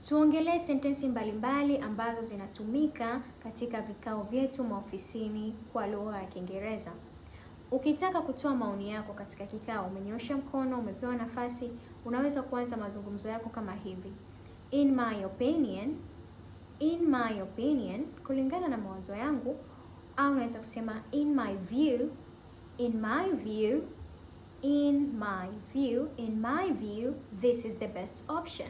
Tuongelee sentensi mbalimbali ambazo zinatumika katika vikao vyetu maofisini kwa lugha ya Kiingereza. Ukitaka kutoa maoni yako katika kikao, umenyoosha mkono, umepewa nafasi, unaweza kuanza mazungumzo yako kama hivi: In my opinion, in my opinion, kulingana na mawazo yangu, au unaweza kusema in my view, in my view, in my view, in my view this is the best option.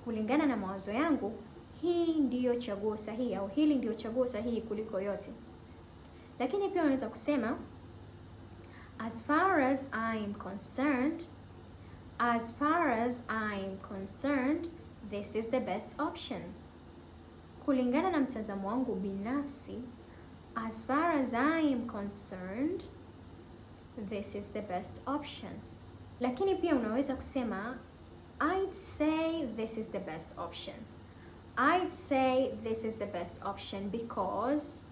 Kulingana na mawazo yangu, hii ndiyo chaguo sahihi au hili ndiyo chaguo sahihi kuliko yote. Lakini pia unaweza kusema as far as I'm concerned, as far as I'm concerned, this is the best option. Kulingana na mtazamo wangu binafsi, as far as I'm concerned, this is the best option. Lakini pia unaweza kusema I'd say this is the best option. I'd say this is the best option because,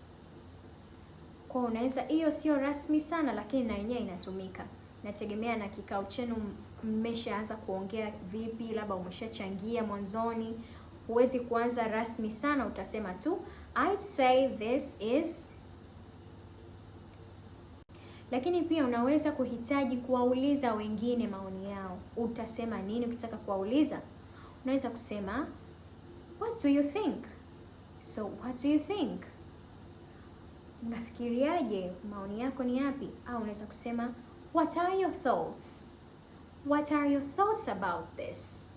kwa unaweza, hiyo sio rasmi sana, lakini na yenyewe inatumika. Inategemea na kikao chenu mmeshaanza kuongea vipi, labda umeshachangia mwanzoni. Huwezi kuanza rasmi sana, utasema tu I'd say this is. Lakini pia unaweza kuhitaji kuwauliza wengine maoni yao. Utasema nini ukitaka kuwauliza? Unaweza kusema what do you think? So what do you think? Unafikiriaje? Maoni yako ni yapi? Au unaweza kusema what are your thoughts? What are your thoughts about this?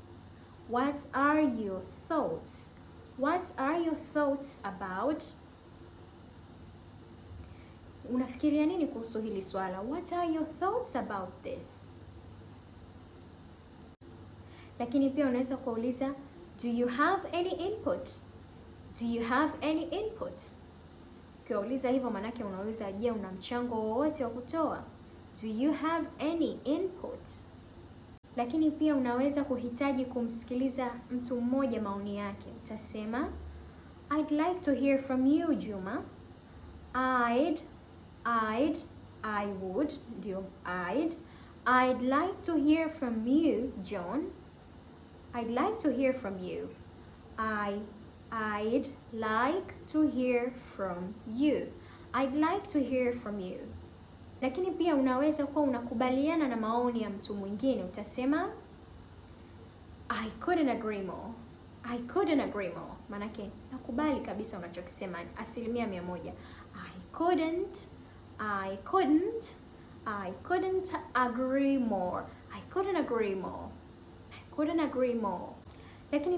What are your thoughts? What are your thoughts about? Unafikiria nini kuhusu hili swala? What are your thoughts about this? Lakini pia unaweza kuuliza do you have any input? Do you have any input? Ukiwauliza hivyo, maanake unauliza je, una mchango wowote wa kutoa? Do you have any input? Lakini pia unaweza kuhitaji kumsikiliza mtu mmoja maoni yake. Utasema I'd like to hear from you, Juma. I'd, I would, ndio I'd. I'd like to hear from you, John. I'd like to hear from you. I'd like to hear from you. I'd like to hear from you. Lakini pia unaweza kuwa unakubaliana na maoni ya mtu mwingine, utasema I couldn't agree more. I couldn't agree more. Maanake nakubali kabisa unachokisema 100%. I couldn't, I couldn't, I couldn't agree more. I couldn't agree more. I couldn't agree more. Lakini